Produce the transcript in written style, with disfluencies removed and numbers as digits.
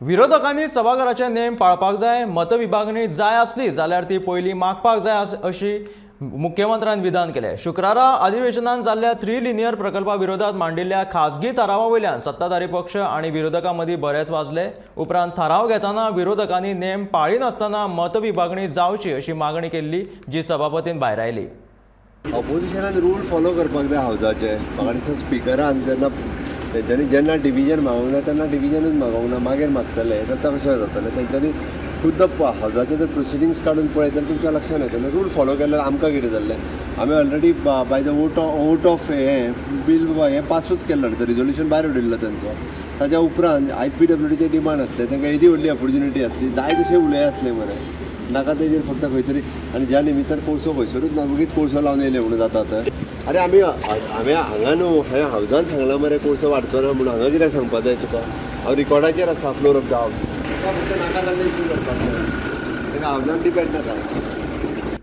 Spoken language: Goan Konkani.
विरोधकांनी सभाघराचे नेम पाळपाक जाय. मतविभागणी जाय आसली जाल्यार ती पयलीं मागपाक जाय अशी मुख्यमंत्र्यान विधान केलें. शुक्रारा अधिवेशनान जाल्ल्या थ्री लिनियर प्रकल्पा विरोधात मांडिल्ल्या खासगी थारावा वयल्यान सत्ताधारी पक्ष आनी विरोधकां मदीं बरेच वाजले. उपरांत थाराव घेतना विरोधकांनी नेम पाळिनासतना मतविभागणी जावची अशी मागणी केल्ली, जी सभापतीन भायरायली. ऑपोजिशनान रूल फॉलो करपाक जाय हावजाचे. म्हाका दिसता स्पिकरान जेन्ना तेंच्यांनी जेन्ना डिविजन मागोंक जाय तेन्ना डिविजनूच मागोंक ना, मागीर मागतले तर कशें जातलें? तेंच्यांनी खुद्द हावजाचे जर प्रोसिडींग्स काडून पळयत जाल्यार तुमच्या लक्षात येतलें. रूल फॉलो केल्यार आमकां कितें जाल्लें? आमी already by the vote of हें बील हें पासूच केल्लो, रिजोल्युशन भायर उडयल्लो तेंचो. ताच्या उपरांत आयज पीडब्ल्यूडीचे डिमांड आसले, तांकां येदी व्हडली ऑपॉर्च्युनिटी आसली, जाय तशें उलय आसले मरे. नाका तेजेर फक्त खंय तरी आनी ज्या निमित्तान कोळसो खंयसरूच ना, वगीत कोळसो लावन येयले म्हणून जाता तर? अरे, आमी हांवें हांगा न्हू, हांवें हावजान सांगलां मरे, कोळसो वाडचो ना म्हणून. हांगा कित्याक सांगपा जाय तुका? हांव रिकॉर्डाचेर आसा, फ्लोर ऑफ the house. तुका फक्त नाका जाल्लें इशू करपाक जाय. ताका हावजान डिपेंड नाका.